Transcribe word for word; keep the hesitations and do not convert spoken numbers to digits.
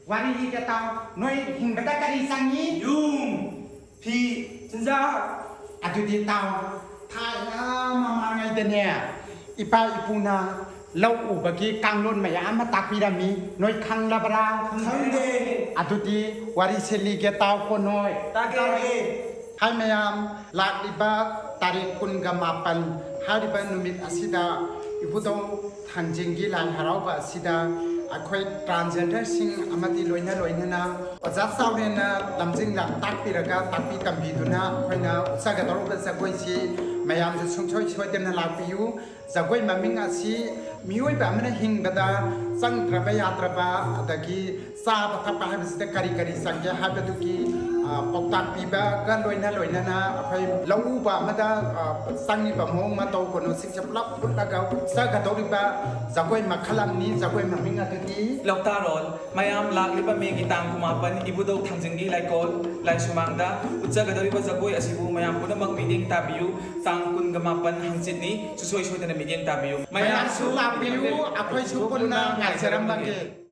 ꯋꯥꯔꯤ ꯂꯤꯒꯦ ꯇꯥꯎ꯫ ꯅꯣꯏ ꯍꯤꯡꯕꯗ ꯀꯔꯤ ꯆꯪꯉꯤ? ꯌꯨꯝ, ꯐꯤ, ꯆꯤꯟꯖꯥꯛ꯫ ꯑꯗꯨꯗꯤ ꯇꯥꯎ꯫ ꯊꯥꯏꯅ ꯃꯃꯥꯡꯉꯩꯗꯅꯦ, ꯏꯄꯥ ꯏꯄꯨꯅ ꯂꯧ ꯎꯕꯒꯤ ꯀꯥꯡꯂꯣꯟ ꯃꯌꯥꯝ ꯑꯃ ꯇꯥꯛꯄꯤꯔꯝꯃꯤ꯫ ꯅꯣꯏ ꯈꯪꯂꯕ꯭ꯔꯥ? ꯈꯪꯗꯦ꯫ ꯑꯗꯨꯗꯤ ꯋꯥꯔꯤꯁꯦ ꯂꯤꯒꯦ ꯇꯥꯎꯀꯣ ꯅꯣꯏ꯫ ꯇꯥꯒꯦ꯫ ꯍꯥꯏ ꯃꯌꯥꯝ, ꯂꯥꯛꯂꯤꯕ ꯇꯥꯔꯤꯛ ꯀꯨꯟꯒ ꯃꯥꯄꯟ ꯍꯥꯏꯔꯤꯕ ꯅꯨꯃꯤꯠ ꯑꯁꯤꯗ ꯏꯕꯨꯙꯧ ꯊꯥꯡꯖꯤꯡꯒꯤ ꯂꯥꯏ ꯍꯔꯥꯎꯕ ꯑꯁꯤꯗ ꯑꯩꯈꯣꯏ transgenderꯁꯤꯡ ꯑꯃꯗꯤ ꯂꯣꯏꯅ ꯂꯣꯏꯅꯅ ꯑꯣꯖꯥ ꯆꯥꯎꯔꯦꯟꯅ ꯂꯝꯖꯤꯡ ꯂꯝꯇꯥꯛꯄꯤꯔꯒ ꯇꯥꯛꯄꯤ ꯇꯝꯕꯤꯗꯨꯅ ꯑꯩꯈꯣꯏꯅ ꯎꯠꯆꯒꯗꯧꯔꯤꯕ ꯖꯒꯣꯏꯁꯤ ꯃꯌꯥꯝꯁꯨ ꯁꯨꯡꯁꯣꯏ ꯁꯣꯏꯗꯅ ꯂꯥꯛꯄꯤꯌꯨ꯫ ꯖꯒꯣꯏ ꯃꯃꯤꯡ ꯑꯁꯤ ꯃꯤꯑꯣꯏꯕ ꯑꯃꯅ ꯍꯤꯡꯕꯗ ꯆꯪꯗ꯭ꯔꯕ ꯌꯥꯗ꯭ꯔꯕ, ꯑꯗꯒꯤ ꯆꯥꯕ ꯊꯛꯄ ꯍꯥꯏꯕꯁꯤꯗ ꯀꯔꯤ ꯀꯔꯤ ꯆꯪꯒꯦ ꯍꯥꯏꯕꯗꯨꯒꯤ, ꯑ, ꯄꯥꯎꯇꯥꯛ ꯄꯤꯕꯒ ꯂꯣꯏꯅ ꯂꯣꯏꯅꯅ ꯑꯩꯈꯣꯏ ꯂꯧꯎꯕ ꯑꯃꯗ, ꯑ, ꯆꯪꯉꯤꯕ ꯃꯑꯣꯡ ꯃꯇꯧ ꯀꯩꯅꯣꯁꯤꯡꯁꯦ ꯄꯨꯂꯞ ꯎꯠꯂꯒ ꯎꯠꯆꯒꯗꯧꯔꯤꯕ ꯖꯒꯣꯏ ꯃꯈꯜ ꯑꯃꯅꯤ꯫ ꯖꯒꯣꯏ ꯃꯃꯤꯡ ꯑꯗꯨꯗꯤ ꯂꯣꯛꯇꯥꯔꯣꯜ꯫ ꯃꯌꯥꯝ ꯂꯥꯛꯂꯤꯕ ꯃꯦꯒꯤ ꯇꯥꯡ ꯀꯨꯟꯃꯥꯄꯟ ꯏꯕꯨꯙꯧ ꯊꯥꯡꯖꯤꯡꯒꯤ ꯂꯥꯏꯀꯣꯜ ꯂꯥꯏꯁꯨꯃꯥꯡꯗ ꯎꯠꯆꯒꯗꯧꯔꯤꯕ ꯖꯒꯣꯏ ꯑꯁꯤꯕꯨ ꯃꯌꯥꯝ ꯄꯨꯝꯅꯃꯛ ꯃꯤꯠꯌꯦꯡ ꯇꯥꯕꯤꯌꯨ꯫ ꯇꯥꯡ ꯀꯨꯟꯒ ꯃꯥꯄꯟ ꯍꯪꯆꯤꯠꯅꯤ, ꯁꯨꯡꯁꯣꯏ ꯁꯣꯏꯗꯅ ꯃꯤꯠꯌꯦꯡ ꯇꯥꯕꯤꯌꯨ꯫ ꯃꯌꯥꯝꯁꯨ ꯂꯥꯛꯄꯤꯌꯨ, ꯑꯩꯈꯣꯏꯁꯨ ꯄꯨꯟꯅ ꯉꯥꯏꯖꯔꯝꯕꯒꯦ꯫